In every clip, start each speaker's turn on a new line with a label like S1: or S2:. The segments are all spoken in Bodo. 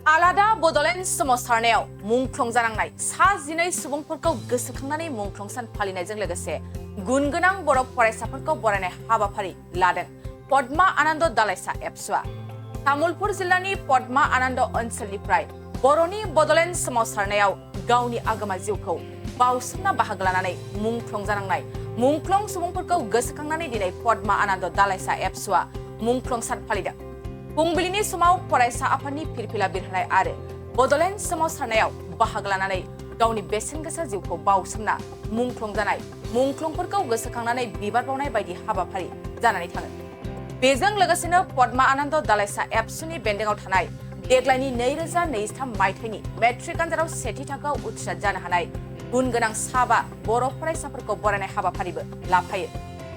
S1: आलादा बड'लेण्ड सोमावसारनायाव मुंख्लं जानांनाय सा 12 सुबुंफोरखौ गोसोखांनानै मुंख्लं सान फालिनायजों लोगोसे गुन गोनां बर' फरायसाफोरखौ बरायनाय हाबाफारि लादों पद्मा आनन्द दालाइसा एबसुआ। तामुलपुर जिल्लानि पद्मा आनन्द ओनसोलनिफ्राय बर'नि बड'लेण्ड सोमावसारनायाव गावनि आगोमा जिउखौ बावसोमना बाहागो लानानै मुंख्लं जानांनाय मुंख्लं सुबुंफोरखौ गोसोखांनानै दिनै पद्मा आनन्द दालाइसा एबसुआ मुंख्लं सान फालिदों। फुंबिलिनि समाव फरायसा आफादनि फिरफिला बिरहोनाय आरो बड'लेण्ड सोमावसारनायाव बाहागो लानानै गावनि बेसेन गोसा जिउखौ बावसोमना मुंख्लं जानाय मुंख्लंफोरखौ गोसोखांनानै बिबार बावनाय बायदि हाबाफारि जानानै थाङो। बेजों लोगोसेनो पद्मा आनन्द दालाइसा एबसुनि बेन्दोंआव थानाय देग्लायनि 2023 मायथाइनि मेट्रिक आनजादाव सेथि थाखोआव उथ्रिसार जानो हानाय गुन गोनां साबा बर' फरायसाफोरखौ बरायनाय हाबाफारिबो लाफायो।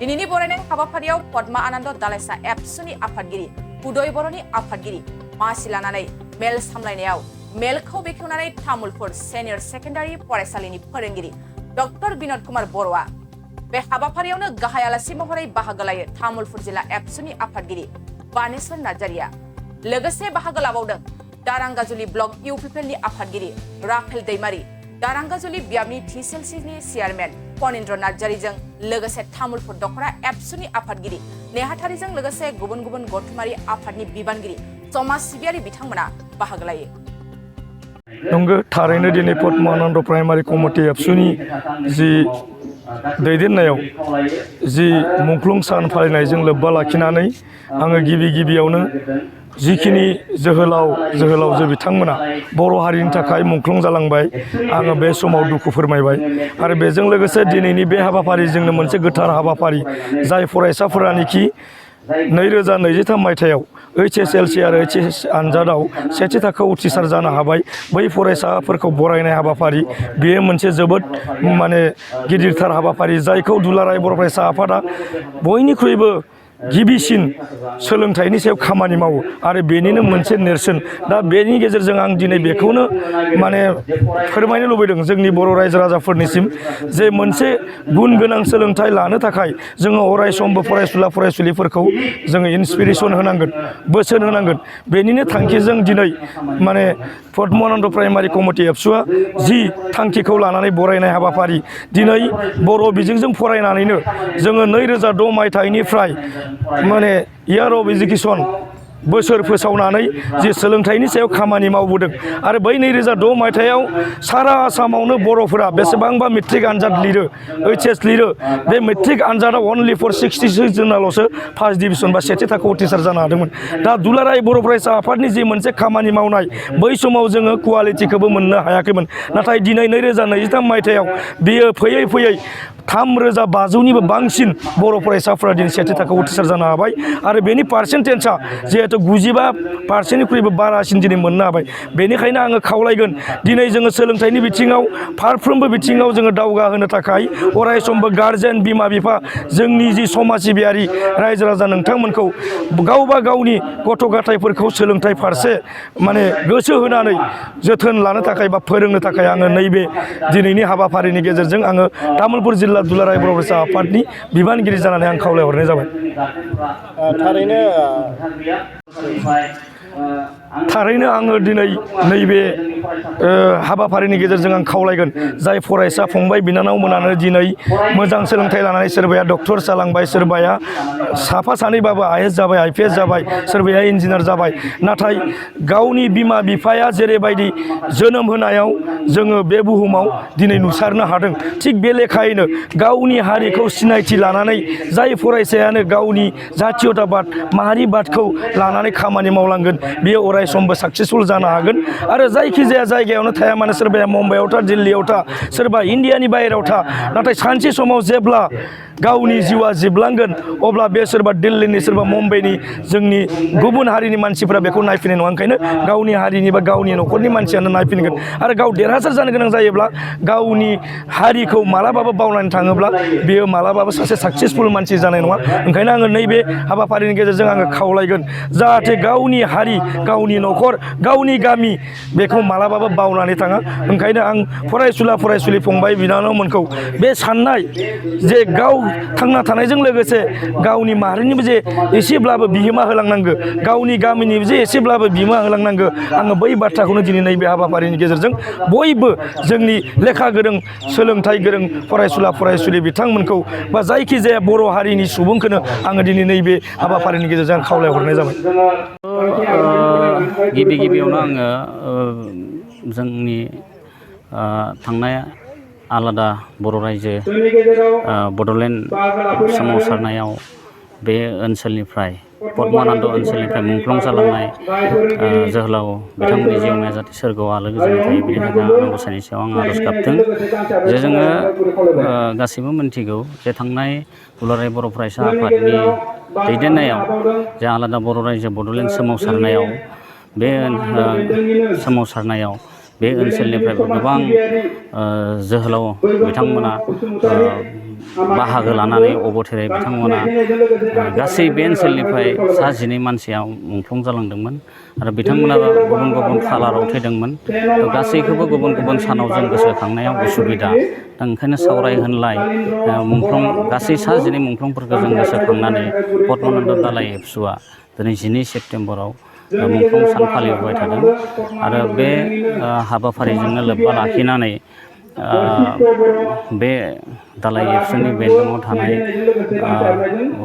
S1: दिनैनि बरायनाय हाबाफारियाव पद्मा आनन्द दालाइसा एबसुनि आफादगिरि उदय बर'नि आफादगिरि मासि लानानै मेल सामलायनायाव मेलखौ बेखेवनानै तामुलपुर सिनियर सेकेन्डारि फरायसालिनि फोरोंगिरि डक्टर बिनोद कुमार बर'आ बे हाबाफारियावनो गाहाय आलासि महरै बाहागो लायो तामुलपुर जिल्ला एबसुनि आफादगिरि बानेश्वर नार्जारिया। लोगोसे बाहागो लाबावदों दारांगाजुलि ब्लक इउपिपिएलनि आफादगिरि राफेल दैमारि, दारांगाजुलि बियाबनि टिसिएलसिनि चेयारमेन फनिन्द्र नार्जारिजों लोगोसे तामुलपुर दखरा एबसुनि आफादगिरि नेहाथारिजों लोगोसे गुबुन गुबुन गथुमारि आफादनि बिबानगिरि समाज सिबियारि बिथांमोना बाहागो लायो।
S2: नंगौ थारैनो दिनै पद्मा आनन्द प्राइमारि कमिटि एबसुनि जि दैदेननायाव जि मुंख्लं सान फालिनायजों लोब्बा लाखिनानै आङो गिबियावनो जिखिनि जोहोलावजो बिथांमोना बर' हारिनि थाखाय मुंख्लं जालांबाय आङो बे समाव दुखु फोरमायबाय आरो बेजों लोगोसे दिनैनि बे हाबाफारिजोंनो मोनसे गोथार हाबाफारि जाय फरायसाफोरानोखि 2023 मायथाइयाव HSLC आरो HS आनजादाव सेथि थाखोआव उथ्रिसार जानो हाबाय बै फरायसाफोरखौ बरायनाय हाबाफारि बेयो मोनसे जोबोद गिदिरथार हाबाफारि जायखौ दुलाराय बर' फरायसा आफादा बयनिख्रुइबो गिबिसिन सोलोंथाइनि सायाव खामानि मावो आरो बेनिनो मोनसे नेरसोन दा बेनि गेजेरजों आं दिनै बेखौनो फोरमायनो लुबैदों जोंनि बर' रायजो राजाफोरनिसिम जे मोनसे गुन गोनां सोलोंथाइ लानो थाखाय जोङो अरायसमबो फरायसुला फरायसुलिफोरखौ जोङो इन्सपिरेसन होनांगोन बोसोन होनांगोन बेनिनो थांखिजों दिनै पद्मा आनन्द प्राइमारि कमिटि एबसुआ जि थांखिखौ लानानै बरायनाय हाबाफारि दिनै बर' बिजोंजों फरायनानैनो जोङो 2006 मायथाइनिफ्राय इयार अफ एजुकेसन बोसोर फोसावनानै जि सोलोंथाइनि सायाव खामानि मावबोदों आरो बै 2006 मायथाइयाव सारा आसामावनो बर'फोरा बेसेबांबा मेट्रिक आनजाद लिरो HS लिरो बे matric आनजादाव only four 66 जोनाल'सो first division बा सेथि थाखोआव उथ्रिसार जानो हादोंमोन। दा दुलाराय बर' फरायसा आफादनि जि मोनसे खामानि मावनाय बै समाव जोङो कुवालिटिखौबो मोननो हायाखैमोन नाथाय दिनै 2023 मायथाइयाव बियो फैयै 3,500निबो बांसिन बर' फरायसाफोरा दिनै सेथि थाखोआव उथ्रिसार जानो हाबाय आरो बेनि पार्सेन्टेजआ जिहेतु 95%निख्रुइबो बारासिन दिनै मोननो हाबाय। बेनिखायनो आङो खावलायगोन दिनै जोङो सोलोंथाइनि बिथिङाव फारफ्रोमबो बिथिङाव जोङो दावगाहोनो थाखाय अरायसमबो गारजेन बिमा बिफा जोंनि जि समाज सिबियारि रायजो राजा नोंथांमोनखौ गावबा गावनि गथ' गथायफोरखौ सोलोंथाइ फारसे गोसो होनानै जोथोन लानो थाखाय बा फोरोंनो थाखाय आङो नैबे दिनैनि हाबाफारिनि गेजेरजों आङो तामुलपुर जिल्ला दुलाराय बर' फरायसा आफादनि बिबानगिरि जानानै आं खावलायहरनाय जाबाय। थारैनो आङो दिनै नैबे हाबाफारिनि गेजेरजों आं खावलायगोन जाय फरायसा फंबाय बिनानावमोनानो दिनै मोजां सोलोंथाइ लानानै सोरबाया डक्टर जालांबाय सोरबाया साफा सानैबाबो IAS जाबाय IPS जाबाय सोरबाया इन्जिनियार जाबाय नाथाय गावनि बिमा बिफाया जेरैबायदि जोनोम होनायाव जोङो बे बुहुमाव दिनै नुसारनो हादों थिग बे लेखायैनो गावनि हारिखौ सिनायथि लानानै जाय फरायसायानो गावनि जातीयताबाद माहारिबादखौ लानानै खामानि मावलांगोन बेयो अरायसमबो साक्सेसफुल जानो हागोन आरो जायखिजाया जायगायावनो थाया मानो सोरबाया मुम्बाइआव था दिल्लीयाव था सोरबा इन्डियानि बाहेरायाव था नाथाय सानसे समाव जेब्ला गावनि जिउआ जोबलांगोन अब्ला बे सोरबा दिल्लीनि सोरबा मुम्बाइनि जोंनि गुबुन हारिनि मानसिफोरा बेखौ नायफिननाय नङा ओंखायनो गावनि हारिनि बा गावनि न'खरनि मानसियानो नायफिनगोन आरो गाव देरहासार जानो गोनां जायोब्ला गावनि हारिखौ मालाबाबो बावनानै थाङोब्ला बेयो मालाबाबो सासे साक्सेसफुल मानसि जानाय नङा। ओंखायनो आङो नैबे हाबाफारिनि गेजेरजों आङो खावलायगोन जाहाथे गावनि हारि गावनि गावनि न'खर गावनि गामि बेखौ मालाबाबो बावनानै थाङा ओंखायनो आं फरायसुलि फंबाय बिनानावमोनखौ बे साननाय जे गाव थांना थानायजों लोगोसे गावनि माहारिनिबो जे एसेब्लाबो बिहोमा होलांनांगौ गावनि गामिनिबो जे एसेब्लाबो बिहोमा होलांनांगौ आङो बै बाथ्राखौनो दिनै नैबे हाबाफारिनि गेजेरजों बयबो जोंनि लेखा गोरों सोलोंथाइ गोरों फरायसुलि बिथांमोनखौ बा जायखिजाया बर' हारिनि सुबुंखौनो आङो दिनै नैबे हाबाफारिनि गेजेरजों खावलायहरनाय जाबाय।
S3: गिबियावनो आङो जोंनि थांनाय आलादा बर' रायजो बड'लेण्ड सोमावसारनायाव बे ओनसोलनिफ्राय पद्मानन्द ओनसोलनिफ्राय मुंख्लं जालांनाय जोहोलाव बिथांमोननि जिउमाया जाहाथे सोरगोआव आलो गोजोनै थायो बेनिखायनो आनान गसाइनि सायाव आं आर'ज गाबदों जे जोङो गासैबो मिन्थिगौ जे थांनाय दुलाराय बर' फरायसा आफादनि दैदेननायाव जे आलादा बर' रायजो बड'लेण्ड सोमावसारनायाव बे ओनसोलनिफ्रायबो गोबां जोहोलाव बिथांमोना बाहागो लानानै अबथारै बिथांमोना गासै बे ओनसोलनिफ्राय सा 12 मानसिया मुंख्लं जालांदोंमोन आरो बिथांमोना गुबुन गुबुन खालाराव थैदोंमोन गासैखौबो गुबुन गुबुन सानाव जों गोसोखांनायाव उसुबिदा दा ओंखायनो सावराय होनलाय मुंख्लं गासै सा 12 मुंख्लंफोरखौ जों गोसोखांनानै पद्मानन्द दालाइ एबसुआ दिनै 12 सेप्तेम्बराव मुंख्लं सान फालिबोबाय थादों आरो बे हाबाफारिजोंनो लोब्बा लाखिनानै बे दालाइ एबसुनि बेन्दोङाव थानाय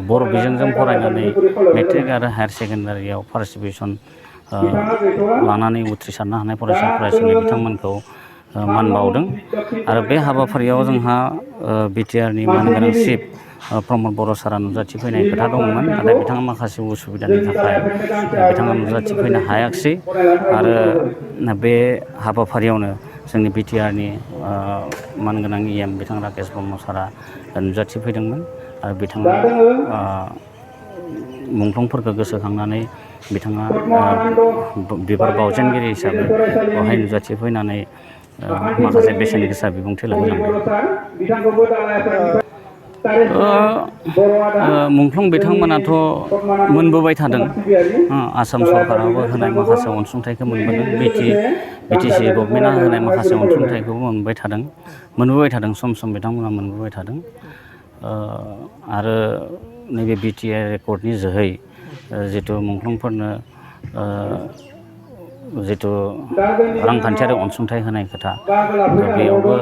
S3: बर' बिजोंजों फरायनानै मेट्रिक आरो हायार सेकेन्डारियाव फार्स्ट डिभिजन लानानै उथ्रिसारनो हानाय फरायसा फरायसुलि बिथांमोनखौ मान बावदों आरो बे हाबाफारियाव जोंहा बिटिआरनि मानगोनां चिफ प्रमद बर' सारा नुजाथिफैनाय खोथा दंमोन नाथाय बिथाङा माखासे उसुबिदानि थाखाय बिथाङा नुजाथिफैनो हायाखिसै आरो बे हाबाफारियावनो जोंनि बिटिआरनि मानगोनां EM बिथां राकेश ब्रह्म सारा नुजाथिफैदोंमोन आरो बिथाङा मुंख्लंफोरखौ गोसोखांनानै बिथाङा बिबार बावजेनगिरि हिसाबै बेवहाय नुजाथिफैनानै माखासे बेसेन गोसा बिबुंथि लाखिलांदों। मुंख्लं बिथांमोनाथ' मोनबोबाय थादों आसाम सरकाराबो होनाय माखासे अनसुंथाइखौ मोनबोदों बिटिसि गभर्नमेन्टआ होनाय माखासे अनसुंथाइखौबो मोनबोबाय थादों सम सम बिथांमोना मोनबोबाय थादों आरो नैबे बिटिआर रेकर्डनि जोहै जिथु मुंख्लंफोरनो जिथु रांखान्थियारि अनसुंथाइ होनाय खोथा बेयावबो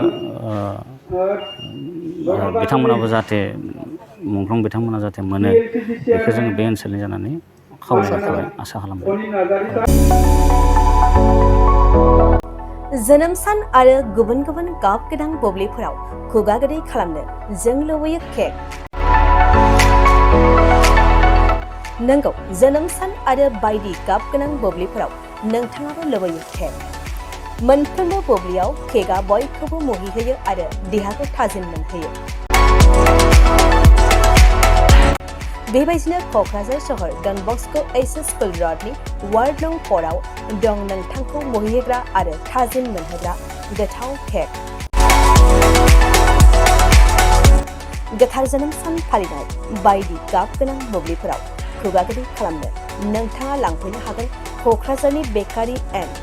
S3: बिथांमोनाबो जाहाथे मुंख्लं बिथांमोना जाहाथे मोनो बेखौ जोङो बे ओनसोलनि जानानै खावलायनाय थाबाय आसा खालामबाय।
S4: जोनोम सान आरो गुबुन गुबुन गाब गोनां बुब्लिफोराव खुगा गोदै खालामनो जों लुबैयो केक। नंगौ, जोनोम सान आरो बायदि गाब गोनां बुब्लिफोराव नोंथाङाबो लुबैयो केक। मोनफ्रोमबो बुब्लियाव केकआ बयखौबो मुहिहोयो आरो देहाखौ थाजिम मोनहोयो। बेबायदिनो क'क्राझार सहर डन बस्क' HS स्कुल रडनि वार्ड नं 4 आव दं नोंथांखौ मुहिहोग्रा आरो थाजिम मोनहोग्रा गोथाव केक। गोथार जोनोम सान फालिनाय बायदि गाब गोनां बुब्लिफोराव खुगा गोदै खालामनो नोंथाङा लांफैनो हागोन क'क्राझारनि बेकारि एन्ड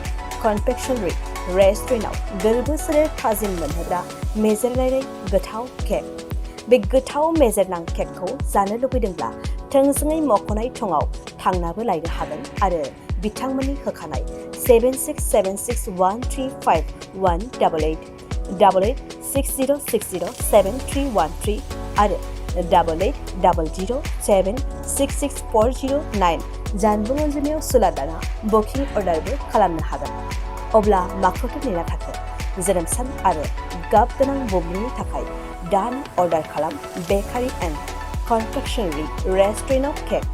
S4: कनफेक्शनारि रेस्टुरेन्टआव गोरबो सोलेर थाजिम मोनहोग्रा मेजेरनाय गोथाव केक। बे गोथाव मेजेरनां केकखौ जानो लुबैदोंब्ला थोंजोङै मख'नाय थंआव थांनाबो लायनो हागोन आरो बिथांमोननि होखानाय 767601351888 8860607313 आरो 8800766409 जानबुं अनजिमायाव सुलादाना बुकिं अर्डारबो खालामनो हागोन। अब्ला माखौथो नेना थाखो? जोनोम सान आरो गाब गोनां बुब्लिनि थाखाय दान अर्डार खालाम बेकारि एन्ड कनफेक्शनारि रेस्टुरेन्टआव केक।